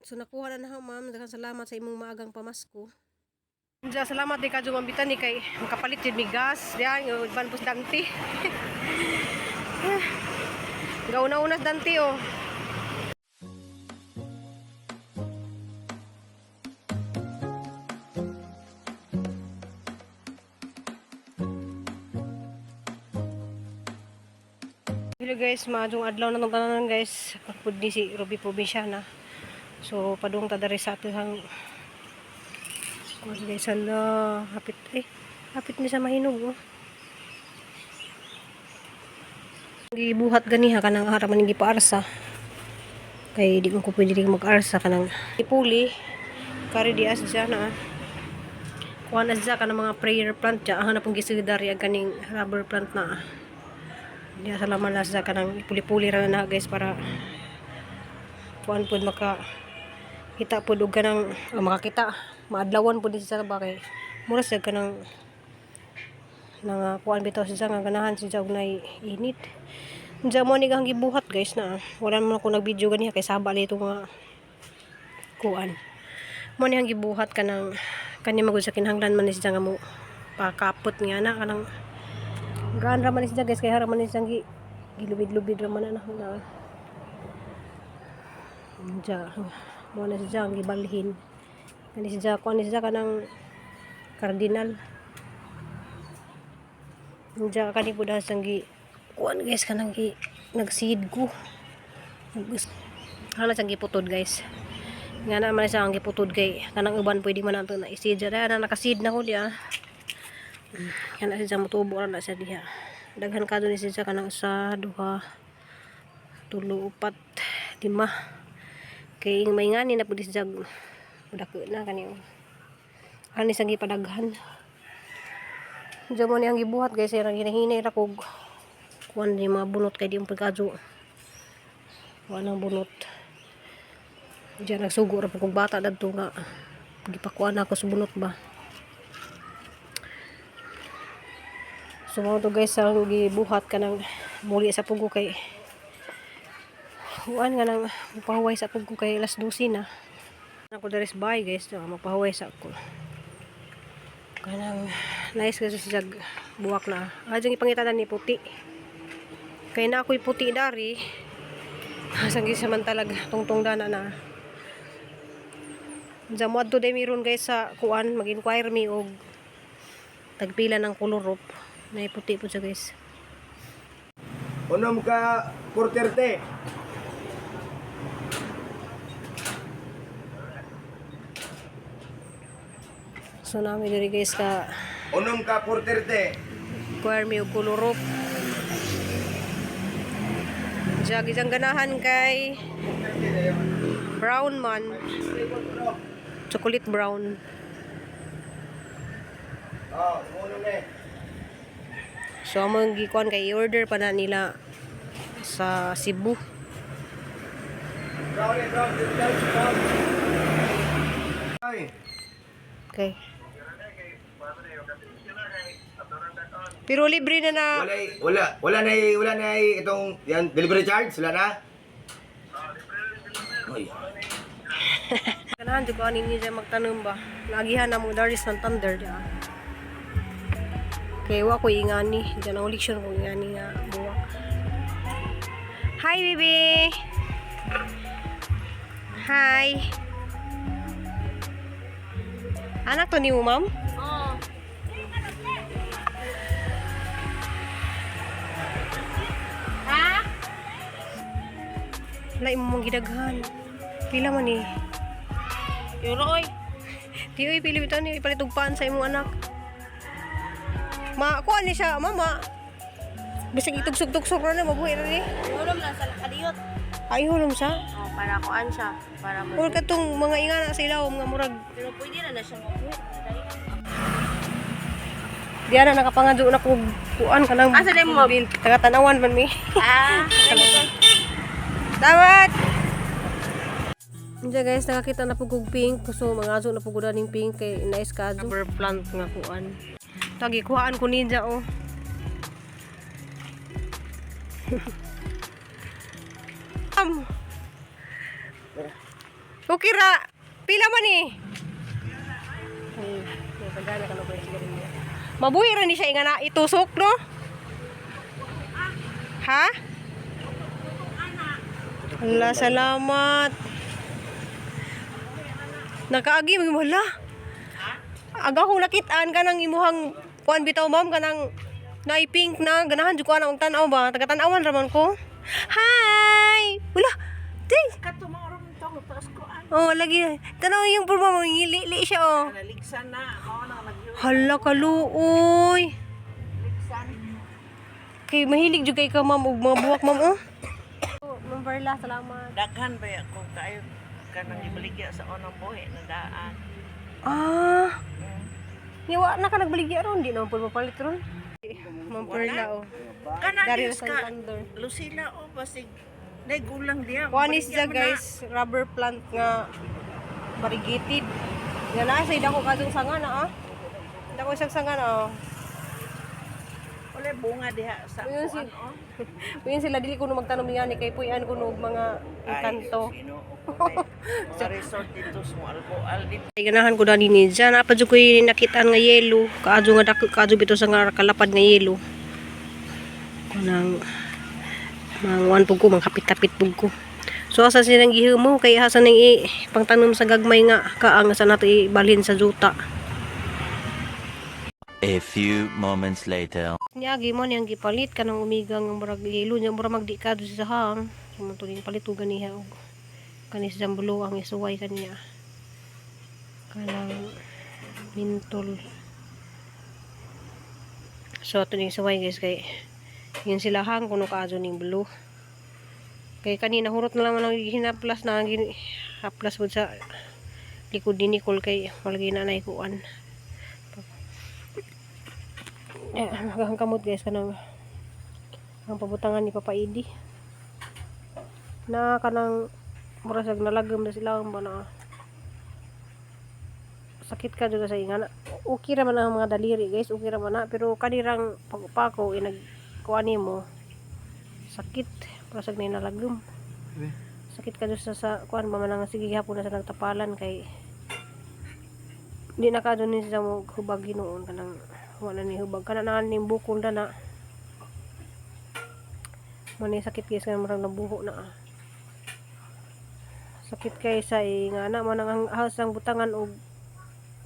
So nakuha na na, ma'am. Daghang salamat sa imong maagang pamasko. Diya, salamat di kadyo, Ma'am Bitani, kay makapalit jud mi gas. Diya, yung uban pus Dante. Gauna-unas Dante oh. Hello guys, maadong adlaw na tong tanan, guys. Pagpud ni si Ruby Provinciana. So padung ta diri sa atong kuan, guys, hala, hapit eh hapit ni sa mahinog oh. Gibuhat ganiha kanang ara man gipaarsa. Kay di ko pwede rin mag-arsa kanang ipuli kari di as dyan na. Kuan as dyan kanang mga prayer plant dyan. Ang hanap pong gisidari ang kaning rubber plant na. Diya sa laman nasa kanang ipuli-puli ra na, guys, para kuan pud maka kita pud og kanang makakita maadlawan pud ni siya ba kay mura siya kanang nga kuan bitaw siya nga ganahan siya og nay init. Diya mo ni kang gibuhat, guys, na wala man ako nag-video ganiha kay saba nito nga kuan mo ni ang gibuhat kanang kani magud sa kinahanglan man ni siya nga mo pakapot nga na kanang gaan ra man ni siya, guys, kay hara man ni siya gilubid-lubid ra man na na. Diya mo na siya ang gibalhin kani siya kuan ni siya kanang cardinal. Diya kani pud siyang gi kuan, guys, kanang gi nagseed ko. Hala siyang giputod, guys, nga na man siya ang giputod kay kanang uban pwede man nato na i-seed diya na nakaseed na ko diya. Kana siya motubo ra na siya diha. Daghan ka ni siya kanang usa, duha, tulo, upat, lima. Kay may ngani na pud siya dako na kani oh. Ani siyang gipadaghan. Diyan mo niyang gibuhat, guys, ang ginahinay ra kog kuan ni mga bunot kay di mo pagkadyo. Wala nang bunot. Diyan nagsugo ra po kog bata dadto nga gipakuan ako sa bunot ba. So mao to, guys, ang gibuhat kanang muli sa pugo kay kuan nga nang pahuway sa pugo kay alas 12 na. Ako diri sa bahay, guys, so, magpahuway sa ako. Kanang nice kasi siya buwak na. Ah, dyan ipangita na ni puti. Kay na ako'y puti dari. Asang gisamantalag tungtong dana na. Diyan mo adto day miron, guys, sa kuan mag-inquire mi og tagpila ng kolorop. May puti po siya, guys. Unom ka 430. So nami diri, guys, ka Unom ka 430. inquire mi og kolorop. Diyan isang ganahan kay brown man. Chocolate brown. Oh, uno na eh. So among gikuan kay i-order pa na nila sa Cebu. Brown eh, brown, brown, brown. Ay, Okay. Pero libre na na. wala wala wala na wala na itong yan delivery charge wala na. Ay, Ganahan jud ko ani niya magtanom ba. Nagihan na mo Darius ng Thunder diya. Kay wa ko ingani, diyan ang leksyon ko ingani nga buwak. Hi, baby. Hi. Anak to ni mo, ma'am? Oo. Ha? Wala imo mong gidaghan. Pila man eh. Yuro oy. Di oy pili bitaw ni ipalit og paan sa imong anak. Ma, kuan ni siya, mama. Bisag itugsog-tugsog ra na mabuhi ra ni. Hulom lang sa kadiyot. Ay hulom siya. Oh, para kuan siya, para mo. Or katong mga ingana sa ilawom nga murag Pero pwede na na siya mabuhi. di ana nakapangadyo na kog kuan kanang Asa na mo? Taga Tanawan man mi. Ah, Dapat. Hindi, guys, nakakita na po kog pink. So, mga aso na po ko ning pink kay nice ka. Rubber plant nga kuan. Tagi, kuhaan ko ninja, oh. Okay ra. Pila man ni? Mabuhi ra ni siya nga na itusok, no? Ha? Ala, salamat. Nakaagi mo, wala. Aga kong nakitaan ka ng imuhang kuan bitaw, ma'am, kanang naay pink na ganahan jud ko ana og tan-aw ba, taga-tan-awan ra man ko. Hi! Wala. Ting. Kato mga ron to, taas ko ang Oh, lagi. Tanaw yung purma mo, ngili siya oh. naligsan na. Mao na nag Hala kaluoy. Ligsan. Kay mahilig jud kay ka, ma'am, og mga buwak, ma'am, oh. Ma'am Perla, salamat. Daghan ba ako kayo kanang ibaligya sa unang buhi na daan. Ah. Niwa na ka nagbaligya ron, di naman po mapalit ron. Ma'am Perla oh. Kana Dari Diyos sa ka, Santander. Lucila o basig nay gulang diya. One is Baligya the mo na. guys, rubber plant nga variegated. Nga naa sa dako kadtong sanga na ah. Dako isang sanga na oh. Wala bunga diha sa Ayun kuan oh. Uyan sila, dili kuno magtanom ngani kay puy-an kuno og mga engkanto. Ay, Ginoo ko, nay. Mga resort dito sa mga alcohol dito. Ay, ganahan ko dani ni diyan. Apa jud koy nakitaan nga yelo, kaadyo nga dako, kaadyo bitaw sa nga kalapad nga yelo. Kanang manguan pug ko, manghapit-hapit pug ko. So asa silang gihimo kay asa nang i pangtanom sa gagmay nga kaang sa nato ibalhin sa juta. A few moments later. Niagi mo niyang gipalit kanang umigang nga murag yelo niya, murag magdi ka do sa hang. So mo to ning palit og ganiha og kani sa jambulo ang isuway kaniya. Kanang mintol. So ato ning suway, guys, kay yun sila hang kuno kaadyo ning blue. Kay kanina hurot na lang man ang hinaplas na ang haplas pud sa likod ni Nicole kay walagi na nay kuan. Eh, maghang kamot, guys, kanang ang pabutangan ni Papa Idi. Na kanang mura siya nalagam na sila ang ba na sakit ka jud sa ingana. Okay ra man ang mga daliri, guys, okay ra man na, pero kanirang pagpako inag kuan nimo sakit, mura siya nalagam. Sakit ka jud sa kuan ba man nga sige gihapon na sa nagtapalan kay di na ka ni siya mo hubag hinuon, kanang wala ni hubag kana na ning bukol na na mo ni sakit, guys, kay murag nabuho na ah. Sakit kay sa nga na man ang house ang butangan og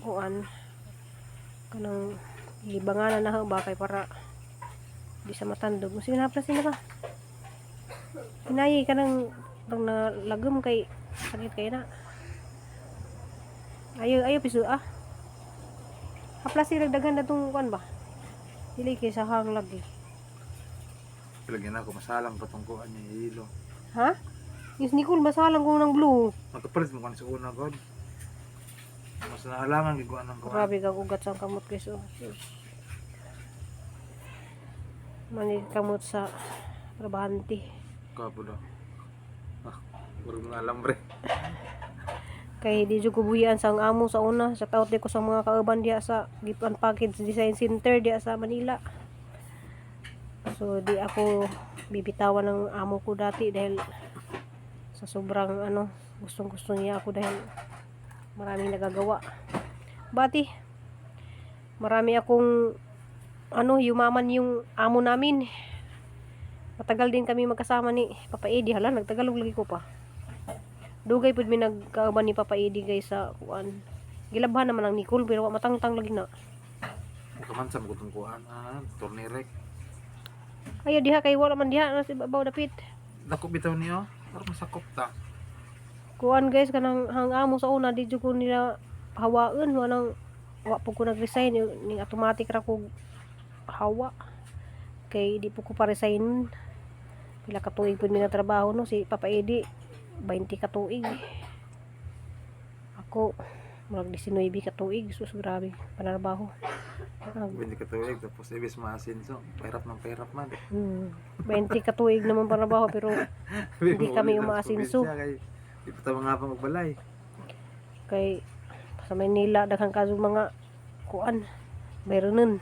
kuan kanang libanganan na ba kay para di sa matandog. Sige na, sila ba hinayi kanang pag nalagom kay sakit kay na. Ayo ayo piso ah. Haplas sila daghan na tong kuan ba, dili kay sa hang lagi. Lagyan ako, masalang pa tong kuan niya ilo. Ha? Yes, Nicole, masalang ko ng blue. Magkapalit mo kan sa una god. Mas nahalangan giguan ng kuan. Grabe kang ugat sa kamot, guys. Oh. Sus. Mani kamot sa trabahante. Kapo daw. Ah, murag mga alambre. Kay di jud ko buhian sa ang amo sa una. Shout out di ko sa mga kauban diha sa Gift and Package Design Center diha sa Manila. So di ako bibitawan ng amo ko dati dahil sa sobrang ano, gustong gusto niya ako dahil maraming nagagawa. Bati, marami akong ano, yumaman yung amo namin. Matagal din kami magkasama ni Papa Eddie. Hala, nagtagalog lagi ko pa. Dugay pud mi nagkauban ni Papa Eddie, guys, sa kuan. Gilabhan naman ang Nicole pero wa matangtang lagi na. Kaman sa magutong kuan, ah, tornirek. Ayo diha kay wala man diha nasa ibabaw dapit. Dako bitaw niyo. Para masakop ta. Kuan, guys, kanang hang amo sa una di jud ko nila hawaon, wa nang wa po ko nag-resign ning automatic ra ko hawa. Kay di po ko pa-resign. Pila ka tuig pud mi nga trabaho, no? Si Papa Eddie 20 ka tuig. Ako murag 19 ka tuig, sus, grabe panarbaho. Hindi ka tuig tapos ibis maasinso. Perap ng perap man. 20 ka tuig naman panarbaho pero Hindi kami umaasinso. Di pa ta mga pa magbalay. Kay sa Manila daghan kaso mga kuan mayroon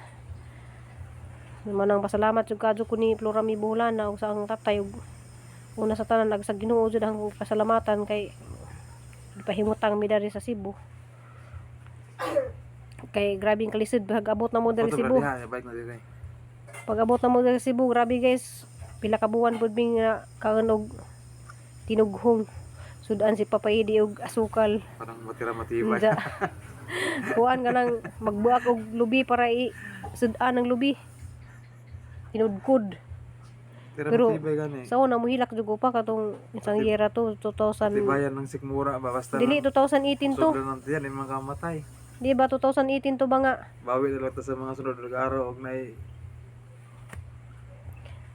naman ang pasalamat jud kadyo ko ni Flora Mi Buhlana ug sa ang tatay ug una sa tanan ag sa Ginoo jud ang pasalamatan kay Pahimutang mi diri sa Cebu. Kay grabe ang kalisod pag abot na mo diri Moto Cebu. diha, bike na dire. Pag abot na mo diri Cebu, grabe guys. Pila ka buwan pud ming na kaon og tinughong. Sudan si Papa Edi og asukal. Parang matira matibay. Unsa. Kuan ka nang magbuak og lubi para i sudan ang lubi. Tinudkod. Tira Pero matibay gani. sa una mohilak jud ko pa katong isang yera to 2000. Tibayan ng sikmura ba basta Dili 2018 to. Sobra ng tiyan, yung mga kamatay. Di ba 2018 to ba nga? Bawi na lang ta sa mga sunod ng araw og nay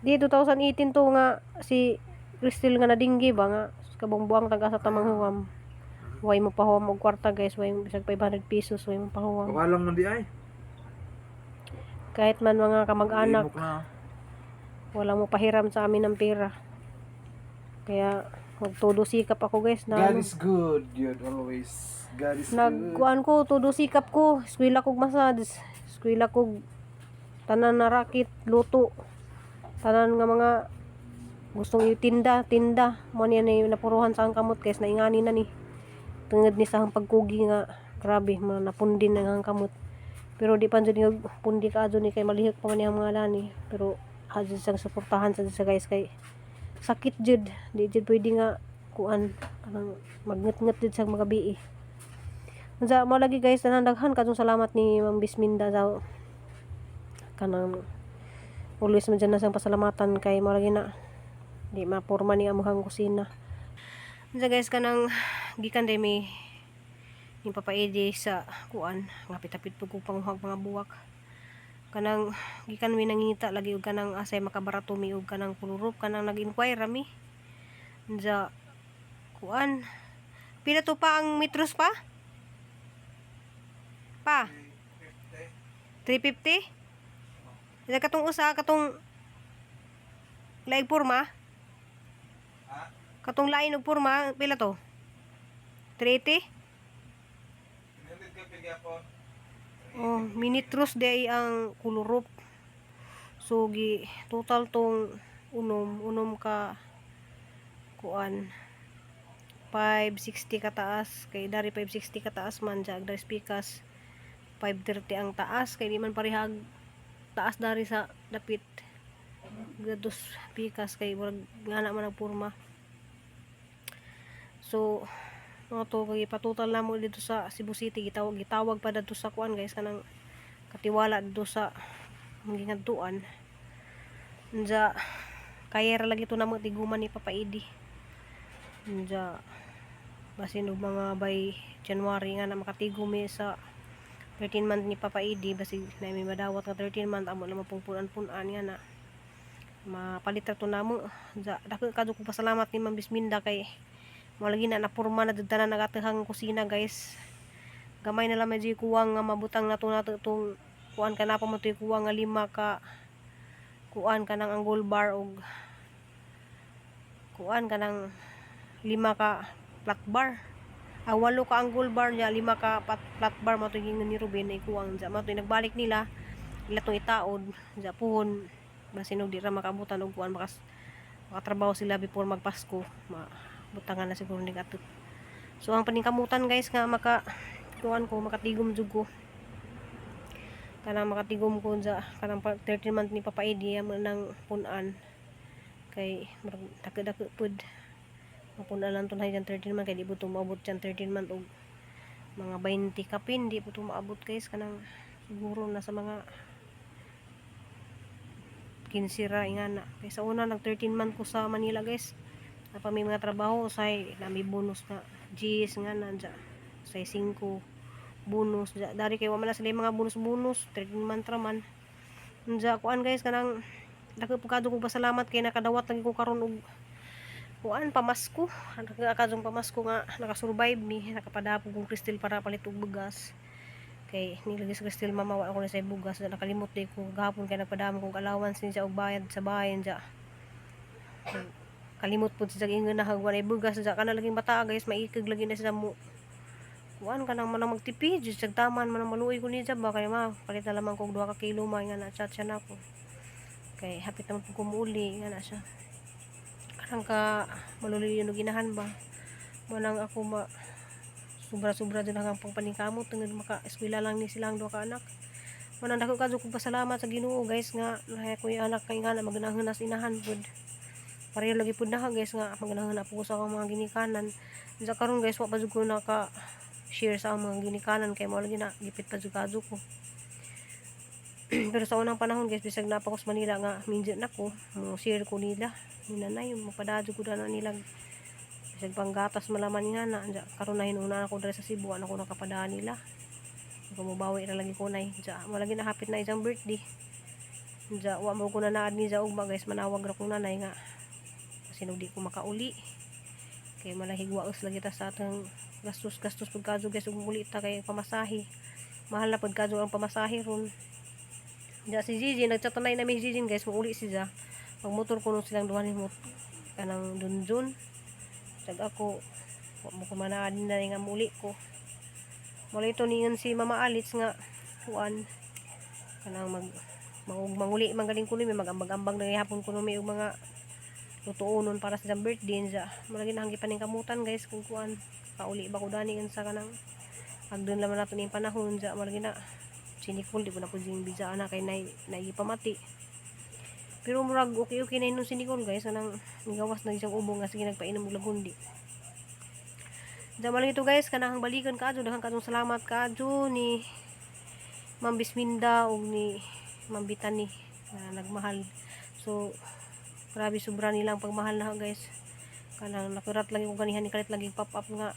Di 2018 to nga si Crystal nga nadinggi ba nga kabong buang taga sa tamang huwam. Way mo pahuwam og kwarta guys, way mo bisag 500 pesos, way mo pahuwam. Kawalang man di ay. Kahit man mga kamag-anak, Limok na. wala mo pahiram sa amin ng pera. Kaya magtudo sikap ako guys na God ano, is good, yun always. God is good. nagkuan ko todo sikap ko, eskwela kog massage, eskwela kog tanan na racket, luto. Tanan nga mga gustong itinda, tinda. Mo niya na yung napuruhan sa ang kamot guys, naingani na ni. Tungod ni sa ang pagkugi nga grabe, mga napundin na ang kamot. Pero di pa jud nga pundi ka adto ni kay malihok pa man niyang mga lani. Pero adto siyang suportahan sa sa guys kay sakit jud, di jud pwede nga kuan kanang magnget-nget jud sa mga bii. Unsa mo lagi guys, tanan daghan kadtong salamat ni Ma'am Bisminda sa kanang always man dyan na siyang pasalamatan kay mo lagi na di mapurma ni amuhang kusina. Unsa guys, kanang gikan day mi ni Papa Eddie sa kuan, ngapit-apit pud ko panguhag mga buwak. Kanang gikan mi nangita lagi og kanang asay makabarato mi og kanang kulurup, kanang nag-inquire ra mi. Unsa kuan, pila to pa ang metros pa? Pa? 350? Ila katong usa, katong laig porma? Katong lain og porma, pila to? 380? Oh, minitros di ay ang kulurup. So gi total tong unom, unom ka kuan 560 kataas kay dari 560 kataas man siya dari spikas 530 ang taas kay di man parehag taas dari sa dapit gados pikas kay murag ngana man ang porma. So mga to kay patutal na mo dito sa Cebu City, gitawag gitawag pa dadto sa kuan guys, kanang katiwala dito sa gingadtuan. Unja kaya ra lagi to namo tiguman ni Papa Edi. Unja basin og mga by January nga na makatigom mi sa 13 month ni Papa Edi, basig na may madawat nga 13 month amo na mapungpunan-punan nga na mapalit ra to namo. Unja dako kadto ko pasalamat ni Ma'am Bisminda kay mo lagi na napurma na jud tanan nagatehang kusina guys. Gamay na lang medyo kuwang nga mabutang nato nato itong kuan ka na pa mo to'y kuwang nga lima ka kuan ka ng angle bar og kuan ka ng lima ka flat bar. Ah, walo ka angle bar niya, lima ka flat bar mo to'y ni Ruben ay kuwang dya. Mo to'y nagbalik nila ila tong itaod dya puhon basin og di ra makabutan og kuan makas makatrabaho sila before magpasko, mabutangan na siguro ni ato. So ang paningkamutan guys nga maka kuan ko makatigom jud ko kanang makatigom ko sa kanang 13 month ni Papa Eddie amo nang punan kay murag dako-dako pud mapunan lang tunay dyan 13 month kay di po tumaabot dyan 13 month og mga 20 kapin di po tumaabot guys, kanang siguro nasa mga 15 ra ingana. Kay sa una nag 13 month ko sa Manila guys, napa may mga trabaho say na may bonus na Gs nga na dya say 5 bonus dya. Dari kay wa man na sila yung mga bonus bonus, 13 month ra man. Unja kuan guys, kanang dako pud ko pasalamat kay nakadawat lagi ko karon og kuan pamasko. Nakadong pamasko nga nakasurvive mi, nakapadapog kong Crystal para palit og bugas kay nilagay sa Crystal mama wa ako na sa bugas. Nakalimot di ko gahapon kay nagpadamo kong allowance niya og bayad sa bahay niya. Kalimot pud siya ingon na hagwan ay bugas niya kana laging bata guys, maikig lagi na siya mo kuan kanang manang magtipi jud siya taman manang maluoy ko niya ba kay ma palit na lamang kog 2 ka kilo ma nga na chat siya nako kay hapit naman pud ko muuli nga na siya kanang ka maluloy yung ginahan ba manang ako ma Sobra-sobra jud ang pangpaningkamot tungod maka eskwela lang ni silang duha ka anak. Manang dako kadto kong pasalamat sa Ginoo, guys, nga nahay ko yung anak kay nga na maganahon na sa inahan pud. Pareho lagi pud na, guys, nga maganahon na po ko sa akong mga ginikanan. Sa karon, guys, wa pa jud ko naka share sa akong mga ginikanan kay mao lagi na gipit pa jud kadto ko. Pero sa unang panahon, guys, bisag naa pa ko sa Manila nga minjo na ko, mo share ko nila ni nanay, mapadadyo ko na nila bisag panggatas malaman nga na. Anja, karon na hinuna ako diri sa Cebu, ano ko nakapadaan nila. Kung mubawi ra lagi ko nay. Anja, mo lagi na hapit na isang birthday. Anja, wa mo ko na naad ni sa ugma, guys, manawag ra kong nanay nga kasi di ko makauli. Kay malahigwa us lagi ta sa atong gastos gastos pud kadto, guys, ug muli ta kay pamasahe. Mahal na pud kadto ang pamasahe ron. Anja, si Gigi, nagchatanay na mi si Gigi, guys, muuli siya. Pag motor ko nung silang duha ni mo kanang dunjun. Tag ako, wa mo ko manaad na nga muli ko. Mula ito niyon si Mama Alice nga kuan kanang mag mag manguli magaling kuno may magambag-ambag na gihapon kuno may og mga lutuonon para sa iyang birthday niya. Malagi na ang gipaningkamutan, guys, kung kuan kauli ba ko dani sa kanang agdon laman nato ning panahon. Sa malagi na si Nicole, di ko na po yung bisa ana kay nay naipamati. Pero murag okay okay na yun si Nicole, guys, anang gawas na isang ubo nga sige nagpainom og lagundi. Diyan lang ito, guys, kanang balikan kaadyo, daghang kadtong salamat kaadyo ni Ma'am Bisminda ug ni Ma'am Bitani na nagmahal. So grabe sobra nilang pagmahal na, guys. Kanang nakurat lagi ko ganihan ni kalit lagi pop up nga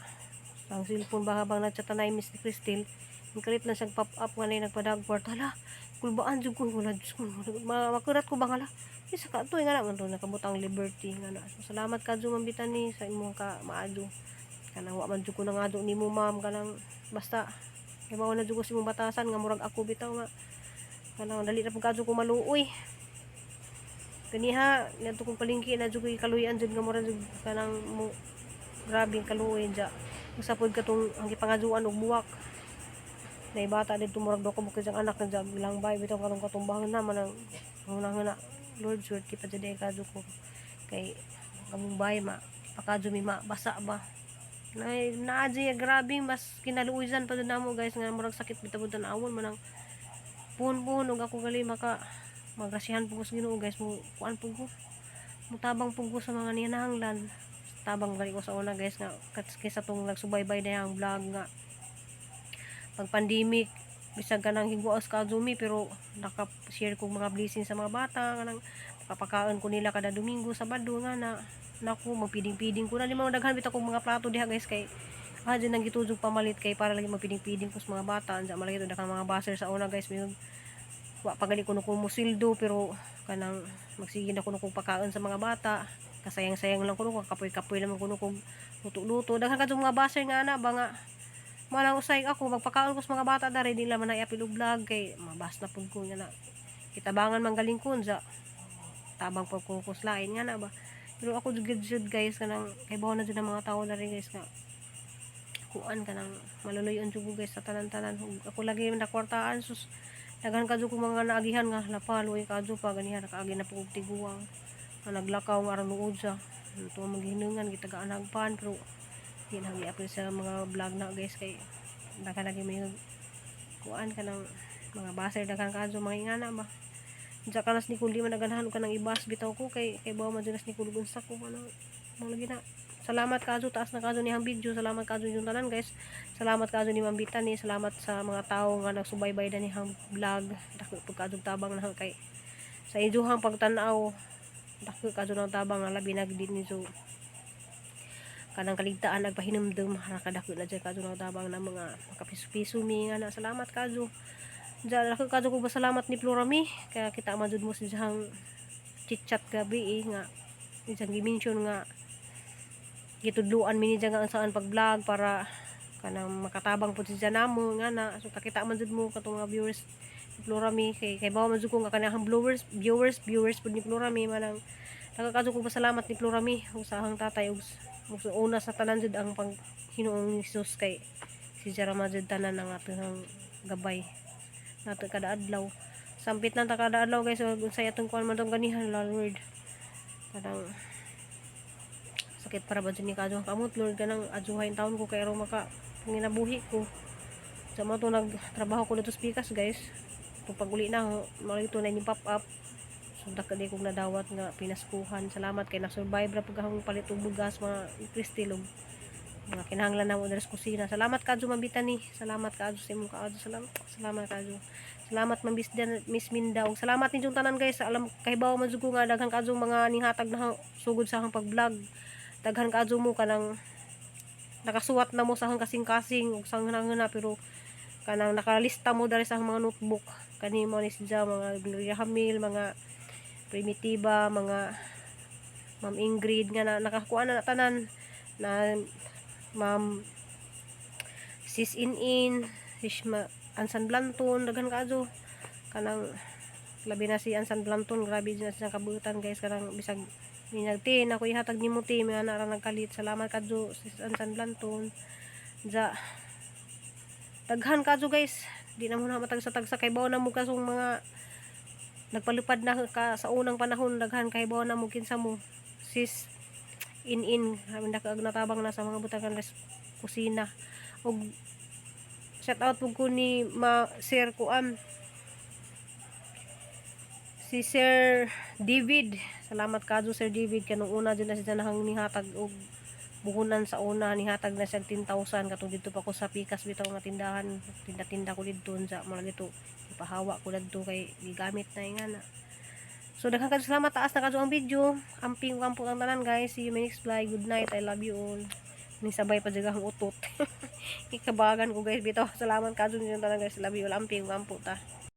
ang cellphone ba habang nagchatanay Miss ni Cristel. Ni kalit lang siyang pop up nga na nagpadag kwarta. Hala, kulbaan jud ko, wala, Diyos ko. Makurat ko ba nga la? Eh, sa kato nga naman to nakabutang Liberty nga na. So, salamat kadyo, Ma'am Bitani, sa imong ka maadyo. Kanang wa man jud ko nangado nimo, ma'am, kanang basta kay mao na jud ko sa imong batasan nga murag ako bitaw nga kanang dali ra pud kadyo ko maluoy. Kaniha ngadto kong palengke na jud ko'y kaluyan jud nga mura jud kanang mo grabe ang kaluoy dya. Usa pod katong ang gipangaduan og buwak. Nay bata didto murag daw ko siyang anak na dya lang bay bitaw karong katumbahan na man ang una na. Lord, swerte pa jud ay kadyo ko kay kamong bay ma pakadyo mi ma basa ba na naadya. Grabe, mas kinaluoyan pa jud namo, guys, nga murag sakit bitaw pud tan-awon man ang puhon-puhon og ako gali maka magrasyahan po ko sa Ginoo, guys, mo kuan po ko, mutabang po ko sa mga ninahanglan. Tabang gali ko sa una, guys, nga kaysa tong nagsubaybay na ang vlog nga pag pandemic, bisag kanang higuas ka mi, pero naka-share kong mga blessings sa mga bata, kanang kapakaon ko nila kada Domingo, Sabado nga na naku magpiding-piding ko na lima daghan bitaw kong mga plato diha, guys, kay dyan ang gitudog pamalit kay para lagi magpiding-piding ko sa mga bata. Andiyan malagi to daghang mga baser sa una, guys. May wa pa gali kuno ko musildo, pero kanang magsige na kuno kong pakaon sa mga bata, kasayang-sayang lang kuno, kapoy-kapoy naman kuno kong luto-luto. Daghan kadtong mga baser nga ana ba nga malang usay ako magpakaon ko sa mga bata dari di lang man na iapil og vlog kay mabas na pud ko nga na kitabangan man galing ko sa tabang pag ko kuslain nga na ba. Pero ako jud jud, guys, kanang kay bawo na jud ang mga tao na rin, guys, nga kuan kanang maluluyon jud ko, guys, sa tanan-tanan. Ug ako lagi nakwartaan, sus, daghan kadto ko mga naagihan nga lapal uy kadto pa ganihan nakaagi na po og tiguang nga naglakaw nga aron luod sa ito maghinungan gitagaan hagpan, pero di na giapil sa mga vlog na, guys, kay daghan lagi may kuan kanang mga baser, daghan kadto mga ingana ba. Unsa ka nas ni kung di man naganahan og kanang ibas bitaw ko kay kay bawa man jud nas ni kulog unsa ko ano mo lagi na. Salamat kadto, taas na kadto niyang video. Salamat kadto yung tanan, guys. Salamat kadto ni Ma'am Bitani. Salamat sa mga tao nga nagsubaybay na niyang vlog. Dako pud kadto tabang na kay sa inyong pagtan-aw. Dako kadto ng tabang nga labi nagdi ni so kanang kaligtaan nagpahinumdum nakadako na dyan kadto ng tabang na mga makapiso-piso mi nga na. Salamat kadto. Diyan ako kadto ko salamat ni Florami kaya kita man jud mo sa diyang chit-chat gabi eh, nga isang gi-mention nga gitudluan mi ni nga ang saan pag-vlog para kanang makatabang pud siya namo nga na. So kakita man jud mo katong mga viewers ni Florami kay kay bawa man jud ko nga kanang viewers viewers viewers pud ni Florami. Manang nakakadto ko pasalamat ni Florami ug sa ahang tatay ug ug sa una sa tanan jud ang pang Ginoong Hesus kay si Jarama jud tanan ang atong gabay nato kada adlaw. Sampit na ta kada adlaw, guys. Ug unsay atong kuan man tong ganihan la, Lord, kanang sakit para ba jud ni kadto kamot, Lord, kanang adjuhay taon ko kay aron maka Ginabuhi ko. Sa mga to nagtrabaho ko dito sa Pikas, guys. Kung pag-uli na, mga ito na yung pop up. So, daka di kong nadawat nga pinaskuhan. Salamat kay na-survive ra pag akong palit og bugas, mga kristilog. Mga kinahanglan na mo diri sa kusina. Salamat kaadyo, Ma'am Bitani. Salamat kaadyo sa imong kaadyo. Salamat, salamat kaadyo. Salamat, Ma'am Bisdan, Miss Minda. Ug salamat ninyong tanan, guys. Alam kahibaw man jud ko nga daghan kaadyo mga nihatag na sugod sa akong pag-vlog. Daghan kaadyo mo kanang nakasuwat na mo sa akong kasing-kasing ug sa ngana, pero kanang nakalista mo diri sa akong mga notebook kani mo ni siya, mga Gloria Hamil, mga Primitiva, mga Ma'am Ingrid nga na nakakuha na tanan na Ma'am Sis In In, Sis Ma, Ansan Blanton, daghan kaadyo. Kanang labi na si Ansan Blanton, grabe na siya kabutan, guys, kanang bisag minagtin ako ihatag nimo ti mga na ra nagkalit. Salamat kadyo, Sis Ansan Blanton. Ja daghan kadyo, guys. Di na mo na matagsa-tagsa kay bawo na mo kasong mga nagpalupad na ka sa unang panahon. Daghan kay bawo na mo kinsa mo, Sis In In, kami nakaag natabang na sa mga butagan res kusina. Og shout out pud ko ni ma Sir Kuan, si Sir David. Salamat kadyo, Sir David, kanong una dyan na siya nahang nihatag og buhunan sa una, nihatag na siya 10,000 katong dito pa ko sa Pikas bitaw nga tindahan, tinda-tinda ko didto sa mga dito, ipahawa ko didto kay gigamit na nga na. So daghan kadyo salamat, taas na kadyo ang video. Amping kampo ang tanan, guys. See you my next vlog. Good night. I love you all. Ni sabay pa jud ang utot. Ikabagan ko, guys, bitaw. Salamat kadyo ninyo tanan, guys. Love you all. Amping kampo ta.